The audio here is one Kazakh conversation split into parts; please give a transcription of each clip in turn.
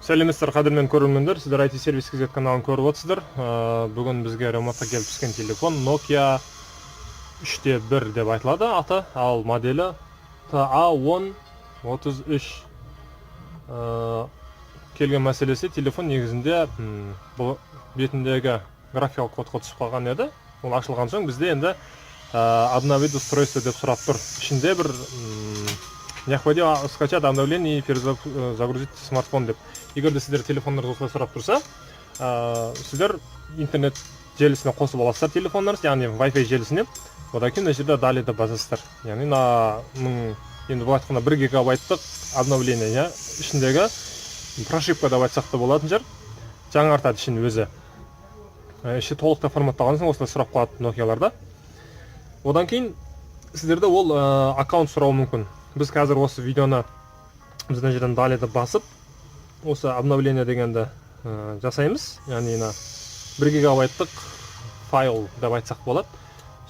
Сәлеметсіздер, қадірмен көрермендер, сіздер IT сервис KZ каналын көріп отырсыздар. Бүгін бізге ремонтқа келіп түскен телефон Nokia 3.1 деп айтылады аты, ал моделі TA1033. Келген мәселесі, телефон негізінде бұл бетіндегі графикалық кодқа түсіп қалған еді. Ол ашылған соң бізде енді обновить устройство деп сұрап тұр. Ішінде бір необходимо скачать обновление и перезагрузить смартфон деп. Егер де сіздер телефондарыңыз осылай сұрап тұрса, сіздер интернет желісіне қосып аласыздар телефондарыңызды, яғни Wi-Fi желісіне. Одан кейін мына жерде «Далее» деп басасыздар. Яғни мына мың, енді былай айтқанда, 1 гигабайттық обновление, иә, ішіндегі прошивка деп айтсақ та болатын шығар, жаңартады ішін өзі. Іші толықтай форматталған соң осылай сұрап қалады Nokiаларда. Одан кейін сіздерде ол аккаунт сұрауы мүмкін. Біз қазір осы видеоны, біз мына жерден «Далее» деп басып, осы обновление дегенді жасаймыз. Яғни мына 1 гигабайттық файл деп айтсақ болады.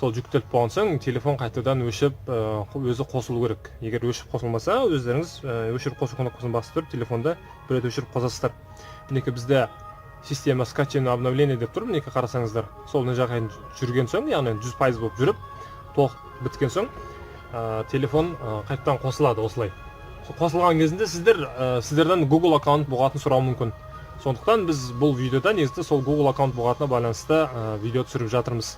Сол жүктеліп болған соң телефон қайтадан өшіп, өзі қосылу керек. Егер өшіп қосылмаса, өздеріңіз өшіріп қосу кнопкасын басып тұрып, телефонды бір рет өшіріп қосасыздар. Мінекей, бізде «Система скачивание обновление» деп тұр. Мінекей, қарасаңыздар, сол мына жаққа жүрген соң, яғни 100% болып жүріп, толық біткен соң телефон қайтадан қосылады. Осылай. Сол қосылған кезінде сіздерден Google аккаунт бұғатын сұрауы мүмкін. Сондықтан біз бұл видеода негізінде сол Google аккаунт бұғатына байланысты видео түсіріп жатырмыз.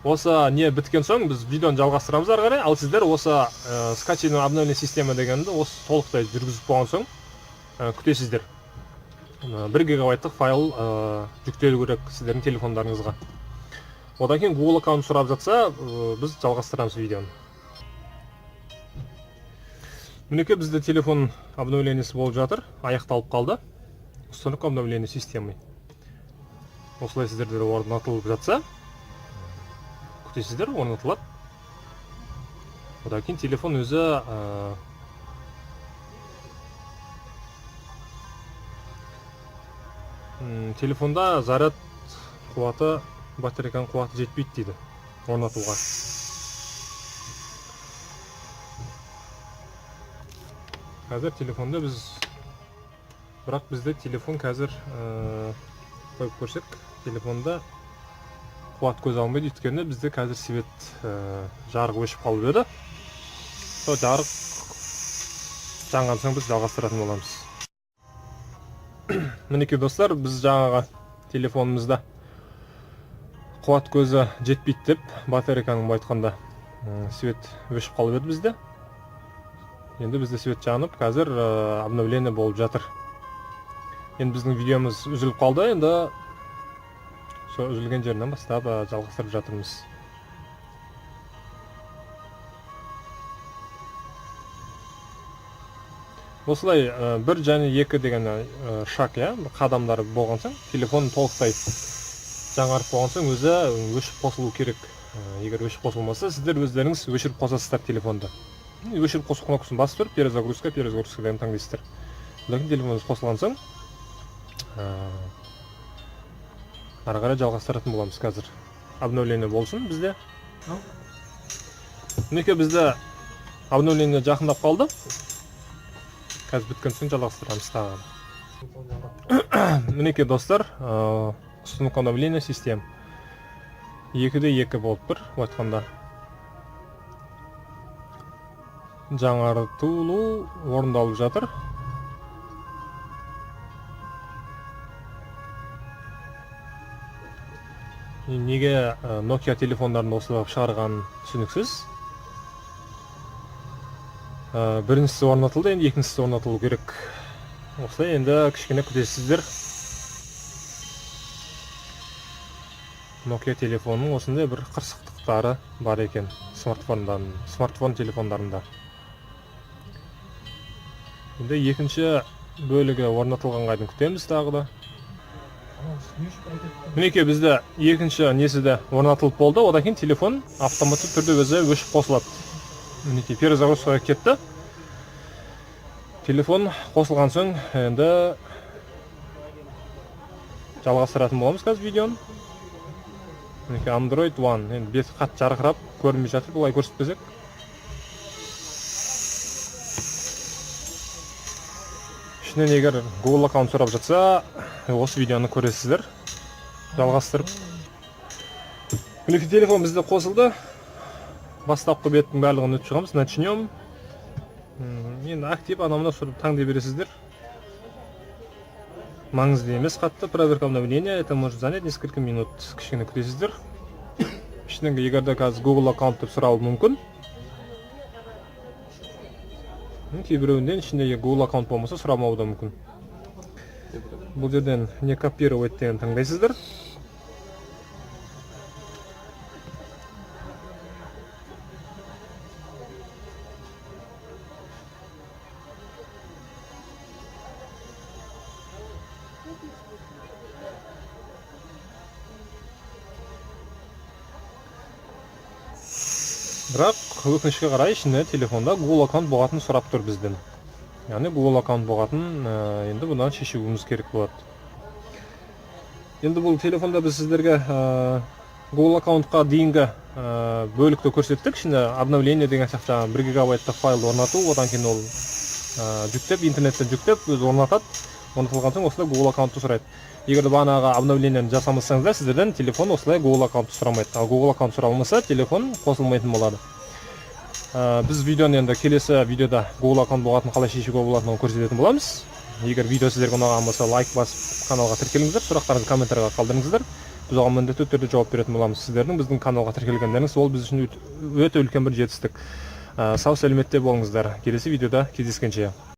Осы не біткен соң біз видеоны жалғастырамыз ары қарай. Ал сіздер осы скачивание обновление система дегенді осы толықтай жүргізіп болған соң күтесіздер. 1 гигабайттық файл жүктелу керек сіздердің телефондарыңызға. Одан кейін Google аккаунт сұрап жатса, біз жалғастырамыз видеоны. Мінекей, бізде телефон обновлениесі болып жатыр, аяқталып қалды. Установка обновления системы. Осылай сіздерде де орнатылып жатса, күтесіздер, орнатылады. Одан кейін телефон өзі телефонда заряд қуаты, батарейканың қуаты жетпейді дейді орнатуға. Қазір телефонда біз, бірақ бізде телефон қазір қойып көрсек, телефонда қуат көз алмайды, өйткені бізде қазір свет, жарық өшіп қалып еді. Сол жарық жанған соң біз жалғастыратын боламыз. Мінекей, достар, біз жаңағы телефонымызда қуат көзі жетпейді деп, батарейканың, былай айтқанда, свет өшіп қалып еді бізде. Енді бізде свет жанып, қазір обновление болып жатыр. Енді біздің видеомыз үзіліп қалды, енді сол үзілген жерінен бастап жалғастырып жатырмыз. Осылай бір және екі деген шаг, иә, қадамдар болған соң, телефон толықтай жаңарып болған соң өзі өшіп қосылу керек. Егер өшіп қосылмаса, сіздер өздеріңіз өшіріп қосасыздар телефонды. Өшіріп қосу кнопкасын басып тұрып, перезагрузка, перезагрузка деген таңдайсыздар. Одан кейін телефоныңыз қосылған соң ары қарай жалғастыратын боламыз. Қазір обновление болсын бізде. Мінекей, бізде обновление жақындап қалды. Қазір біткен соң жалғастырамыз тағы. Мінекей, достар, установка обновления систем 2 де 2 болып тұр. Былай айтқанда, жаңартылу орындалып жатыр. Неге Nokia телефондарын осылай қылып шығарғаны түсініксіз. Біріншісі орнатылды, енді екіншісі орнатылу керек. Осылай енді кішкене күтесіздер. Nokia телефонының осындай бір қырсықтықтары бар екен смартфон телефондарында. Енді екінші бөлігі орнатылғанға дейін күтеміз тағы да. Мінекей, бізде екінші несі де орнатылып болды. Одан кейін телефон автоматты түрде өзі өшіп қосылады. Мінекей, перезагрузкаға кетті. Телефон қосылған соң енді жалғастыратын боламыз қазір видеоны. Мінекей, Android One. Енді беті қатты жарқырап көрінбей жатыр, былай көрсетпесек. Ішінен егер Google аккаунт сұрап жатса, осы видеоны көресіздер жалғастырып. Мінекей, телефон бізде қосылды. Бастапқы беттің барлығын өтіп шығамыз. Начнем. Енді актив, анау мынау сөйтіп таңдай бересіздер, маңызды емес қатты. Проверка обновления, это может занять несколько минут. Кішкене күтесіздер. Ішінен егер де қазір Google аккаунт деп сұрауы мүмкін. Кейбіреуінден ішінде Google аккаунт болмаса, сұрамауы да мүмкін. Бұл жерден «не копировать» деген таңдайсыздар. Бірақ өкінішке қарай, ішінде телефонда Google аккаунт болатынын сұрап тұр бізден. Яғни Google аккаунт болатын, енді бұдан шешуіміз керек болады. Енді бұл телефонда біз сіздерге Google аккаунтқа дейінгі бөлікті көрсеттік. Ішінде обновление деген сияқты, жаңағы 1 гигабайттық файлды орнату, одан кейін ол жүктеп, интернеттен жүктеп, өзі орнатады. Орнатылған соң осылай Google аккаунтты сұрайды. Егер де бағанағы обновлениені жасамасаңыздар, сіздерден телефон осылай Google аккаунтты сұрамайды. Ал Google аккаунт сұралмаса, телефон қосылмайтын болады. Біз видеоны енді келесі видеода Google аккаунт болатынын қалай шешуге болатынын көрсететін боламыз. Егер видео сіздерге ұнаған болса, лайк басып, каналға тіркеліңіздер, сұрақтарыңызды комментарийға қалдырыңыздар, біз оған міндетті түрде жауап беретін боламыз. Сіздердің біздің каналға тіркелгендеріңіз, ол біз үшін өте үлкен бір жетістік. Сау сәлеметте болыңыздар, келесі видеода кездескенше.